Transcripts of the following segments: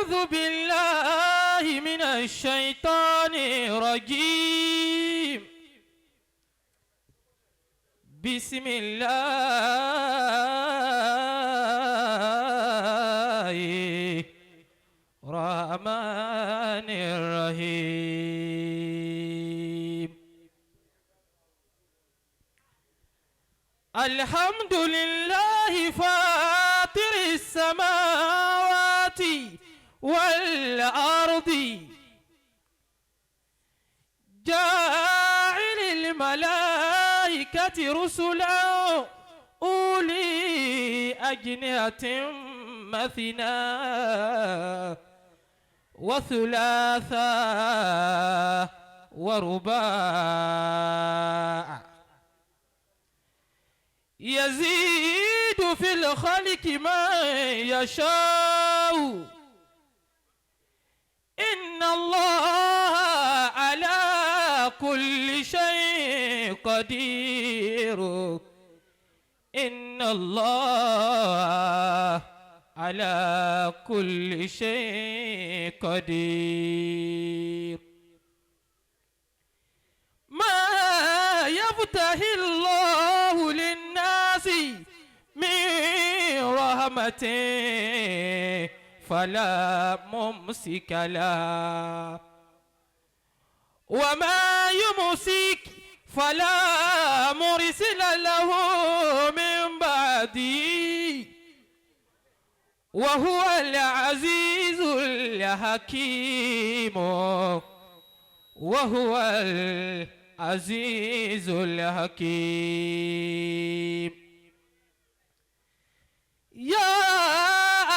أعوذ بالله من الشيطان الرجيم. بسم الله الرحمن الرحيم. الحمد لله فاطر السماوات والأرض، جاعل الملائكة رسلا أولي أجنحة مثنى وثلاثا ورباع، يزيد في الخلق ما يشاء، إن الله على كل شيء قدير، إن الله على كل شيء قدير. ما يفتح الله للناس من رحمة فلا ممسك لها، وما يمسك فلا مرسل له من بعده، وهو العزيز الحكيم، وهو العزيز الحكيم. يا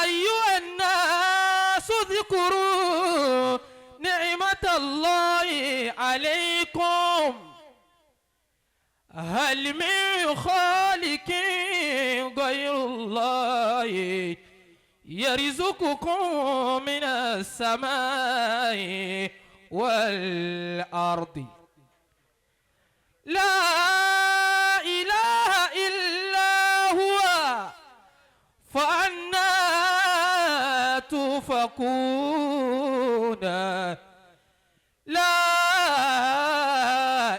أيها الناس اذكروا نعمة الله عليكم، هل من خالق غير الله يرزقكم من السماء والأرض؟ لا إله إلا هو، فأنى تؤفكون. لا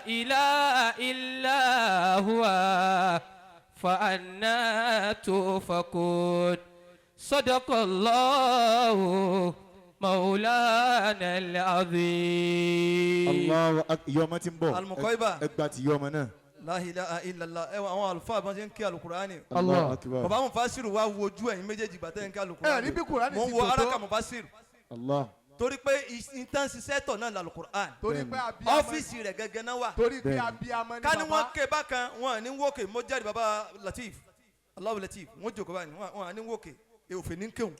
إله إلا هو، فأنى تؤفكون. صدق الله مولانا العظيم. Allahu akbar. Ìyá ọmọ tí ń bọ̀. Al-Muqayba. Ẹ gba ti ìyá ọmọ náà. La ilaha illallah. Ẹ wọ àwọn àlùfáà bá ṣe ń kí alukurani. Allahu akbar. Bàbá Mufasiru wa wojú ẹ̀yin méjèèjì gbàtẹ́ ń kí alukurani. Ẹ rí bí Kùránì Mo ti ń wo tò tó. araka Mufasiru. Allah. Torí pé ìtàn ṣiṣẹ́ tọ̀ náà lalukurani. Torí pé abiyamọ. Ọ́fíìsì rẹ̀ gẹ́gẹ́ náà wà. Torí pé Bẹ́ẹ̀ni. abiyamọ ni Ká ní bàbá. wọ́n ké bákan wọn ní wókè. Mo jẹ́rìí bàbá Latif, Allahu Latif, wọ́n jòkó báyìí, wọn ní wókè òfin ní kéwù.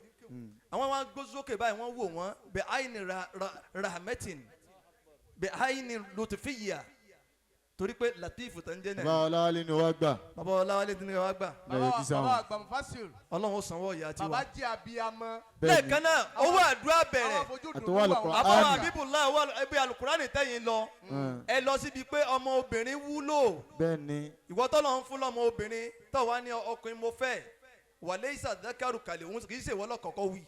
Àwọn wọn gbó sókè báyìí, wọ́n wò wọ́n bẹ àyìnì rahmatin bẹ àyìnì lutfiya, torí pé Latif tó ń jẹ́ Bàbá náà. Ọláwálé ni wàá gbà. Bàbá Ọláwálé ní wàá gbà. Lẹ́yìn Bàbá tí sáwọn. bàbá àgbà Mufasir. Ọlọ́run ó sanwó ìyá tiwa. Bàbá jẹ́ abiyamọ. Bẹ́ẹ̀ni. Lẹ́ẹ̀kan náà owó àdúrà bẹ̀rẹ̀. Àwọn fojú dùn Àtọwọ́ Al-Qur'an. Àbáwọ̀ Abibullah wà ẹbí alukurani tẹ̀yìn lọ. Ẹ lọ síbi pé ọmọ obìnrin wúlò. Bẹ́ẹ̀ni. Ìwọ tọ́lọ̀ ń fún lọ́mọ obìnrin tó wá ní ọkùnrin mo fẹ́, wàlẹ́ ìsàdákàrù kàlẹ́ òun kì í ṣe ìwọ lọ́kọ̀ọ́kọ́ wí,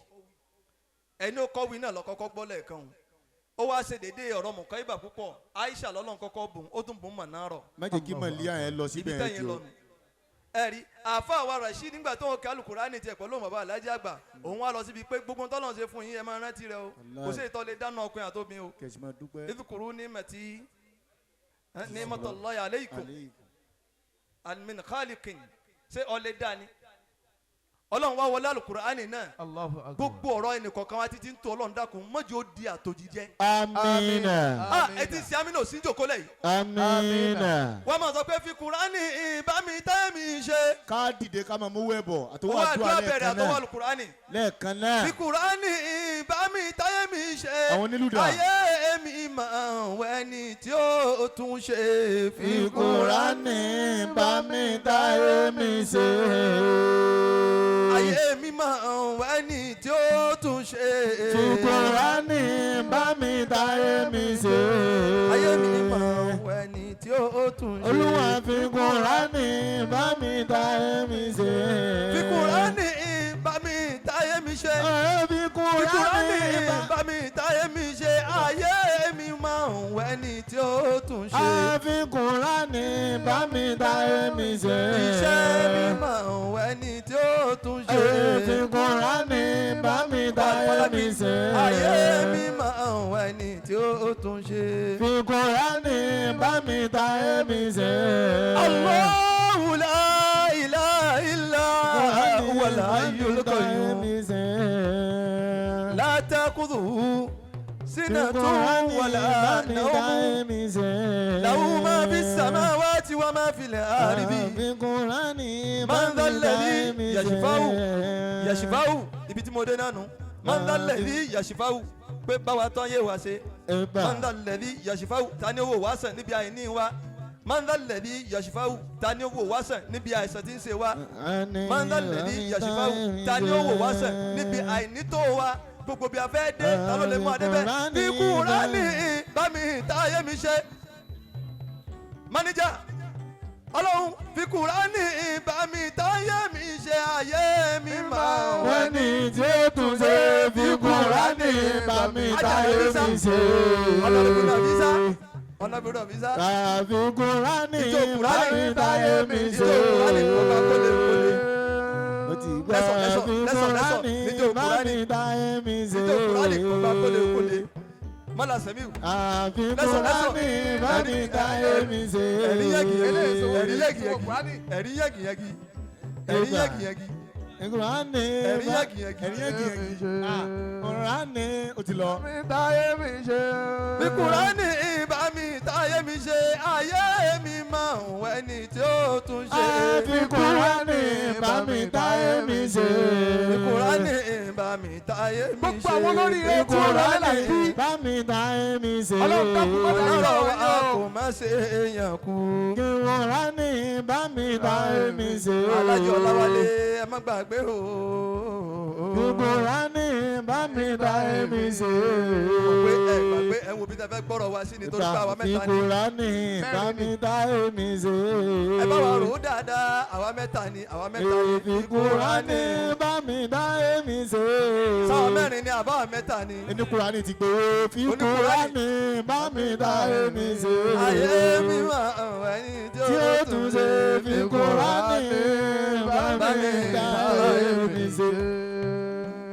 ẹni ó kọ́ wí náà lọ́kọ́kọ́ gbọ́ lẹ́ẹ̀kan o. Ó wá ṣe déédéé ọ̀rọ̀ mọ̀kọ́ ibà púpọ̀. Aisha lọ́lọ́run kọ́kọ́ bùn, ó tún bùn mọ̀nà rọ̀. Má jẹ́ kí mọ̀líà yẹn lọ Ibi síbẹ̀ yẹn tẹ́yìn jù. lọ nù. Ẹ rí àáfàá wa Rasheed nígbà tó ń kí alukurani tiẹ̀ pẹ̀lú òun bàbá alájà àgbà, òun wá lọ síbi pé gbogbo tọ́lọ́run ṣe fún yín, ẹ máa rántí rẹ o. Kò sí ìtọ́ lè dáná ọkùnrin àtòbí o. Kẹ̀sì máa dúpẹ́. Idhkuru ni'mati ni'matallahi alaykum Aleikum. min khaliqin. Ṣé ọlẹ́ dání Ọlọ́run wá wọlé alukurani náà? Allahu akbar. Gbogbo ọ̀rọ̀ ẹnìkọ̀ọ̀kan wa títí ń tó, Ọlọ́run dákun mọ́jú ó di àtòjíjẹ́. Amina. Ah, ẹ ti ṣe amínà òsín jòkó lẹ́yìn. Amina. Wọ́n máa sọ pé fi kurani bá mi tẹ́ mi ṣe. Ká dìde ká máa mú wẹ̀bọ̀ àtọwọ́ Owó àdúrà àdúrà bẹ̀rẹ̀ lẹ́ẹ̀kan àtọwọ́ náà. alukurani. Lẹ́ẹ̀kan náà. Fi kurani bá mi táyé mi ṣe. Àwọn onílù dà? Ayé mi máa wẹ́ni tí ó tún ṣe. Fi Kùránì bá mi táyé mi ṣe. Ayé mi máa wẹ́ni tí ó tún ṣe. Fi Kùránì bá mi táyé mi ṣe. Ayé mi máa wẹ́ni tí ó tún ṣe. Olúwa, fi Kùránì bá mi táyé mi ṣe. Fi kurani bá mi táyé mi ṣe. Ẹ fi Fi Kùránì Kùránì tí ó tún ṣe. Àfi Kùránì bá mi táyé mi ṣe. Iṣẹ́ mímọ̀ ẹni tí ó tún ṣe. Àfi Kùránì bá mi táyé mi ṣe. Ayé mímọ̀ ẹni tí ó tún ṣe. Fi Kùránì bá mi táyé mi ṣe. Allahu la ilaha illa huwal hayyul qayyum. La ta'khudhuhu sinatun wala nawm. Lahu ma fis samawati wa ma fil ardi. Man dhal ladhi yashfa'u yashfa'u ibi tí mo dé náà nù. Man dhal ladhi yashfa'u pé báwa tán yé wa ṣe. Man dhal ladhi yashfa'u ta ni owó wa sàn níbi àìní wa. Man dhal ladhi yashfa'u ta ni owó wa sàn níbi àìsàn tí ń ṣe wa. Man dhal ladhi yashfa'u ta ni owó wa sàn níbi àìní tó wa. Gbogbo bí a fẹ́ dé ta ló lè mú adé bẹ́ẹ̀. Bí Kùránì bá mi táyé mi ṣe. Máníjà Ọlọ́run fi Kùránì bá mi táyé mi ṣe ayé mi máa wẹ́. Wọ́n ní tí ó tún ṣe fi Kùránì bá mi táyé mi ṣe. Ọlọ́run Nàfísà Ọlọ́run Nàfísà. Àfi Kùránì Ìjọ bá Kùránì mi táyé mi ìjọ ṣe. Kùránì ọba kólé kólé. Mo ti gbọ́ Lẹ́sọ̀, lẹ́sọ̀, fi lẹ́sọ̀, lẹ́sọ̀, Kùránì níjó bá Kùránì. mi táyé mi ṣe. Ìjọ Kùránì ọba kólé kólé. Mọ́là Sẹ́miu. Àfi Lẹ́sọ̀, lẹ́sọ̀. Kùránì bá mi táyé mi ṣe. Ẹ̀rí yẹ́gì Eléyìí sọ- ẹ̀rí yẹ́gì yẹ́gì Kùránì. ẹ̀rí yẹ́gì yẹ́gì ẹ̀rí yẹ́gì yẹ́gì Kùránì ẹ̀rí bá yẹ́gì yẹ́gì. ẹ̀rí yẹ́gì yẹ́gì. Ah, Kùránì ó ti lọ. Mi táyé mi ṣe. Bí Kùránì bá mi táyé mi ṣe ayé mi máa ń wẹ́ni tí ó tún ṣe. Àfi Kùránì bá mi táyé mi ṣe. Bí Kùránì bá mi táyé mi ṣe. Gbogbo àwọn olóríire tí wọ́n lọ lẹ́la Kùránì bí. bá mi táyé mi ṣe. Ọlọ́run dákun má dàrú Ọlọ́run ọ̀rọ̀ wa yín o. kò má ṣe èèyàn kú. Kùránì bá mi táyé mi ṣe. Alájọ Ọláwálé ẹ má gbàgbé o. Kùránì bá mi táyé mi ṣe. Mọ̀ pé ẹ gbàgbé ẹ wo bí tẹ fẹ́ gbọ́rọ̀ wa sí nítorí pé àwa Fi mẹ́ta ni. Kùránì bá mi táyé mi ṣe. Ẹ bá wa rò ó dáadáa àwa mẹ́ta ni àwa mẹ́ta ni. Fi Kùránì bá mi táyé mi ṣe. Sáwọn mẹ́rin ni àbá mẹ́ta ni. Ẹni Kùránì ti pé fi Oníkùránì. Kùránì bá mi táyé mi ṣe. Ayé mi máa ń ẹni tí ó tún ṣe fi Kùránì bá mi táyé mi ṣe.